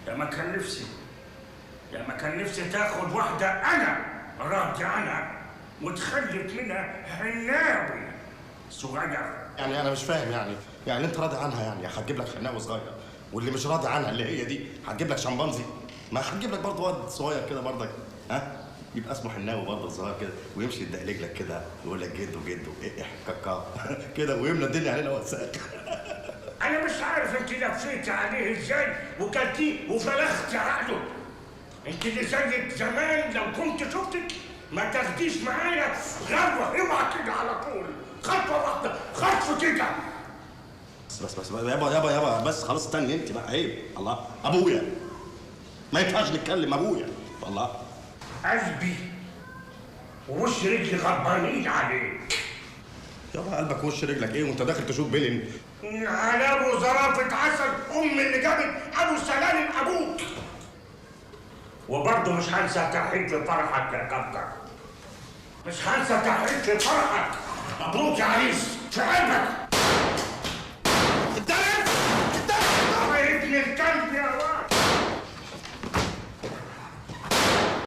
يا ما كان نفسي، يا ما كان نفسي تاخد واحدة انا راضي عنها وتخلف منها حناوي صغير. يعني انا مش فاهم، يعني انت راضي عنها يعني هتجيب لك حناوي صغير، واللي مش راضي عنها اللي هي دي هتجيب لك شمبانزي؟ ما هتجيب لك برضه واد صغير كده برضك، ها؟ يبقى اسمه حناوي برضه صغير كده، ويمشي يدقلج لك كده ويقول لك جدو جدو إيه كاكا كده، ويملى الدنيا علينا وساخ. انا مش عارف انت لفيتي عليه ازاي وكلتيه وفلختي عقله. انت اللي زيك زمان لو كنت شفتك ما تاخديش معايا غلوه، اوعى كده على طول، خطوة واحدة خطوة كده. بس بس بس يابا يابا يابا بس خلاص، استني انت بقى، عيب. الله ابويا ما ينفعش نتكلم، ابويا الله. قلبي ووش رجلي غضبانين عليك. يابا قلبك وش رجلك ايه وانت داخل تشوف بلن؟ على ابو زرافة عسل ام اللي جابت ابو سلالم ابوك. وبرضه مش هنسى ترحيب في فرحك يا كبكر، مش هنسى ترحيب في فرحك. مبروك يا عريس في قلبك.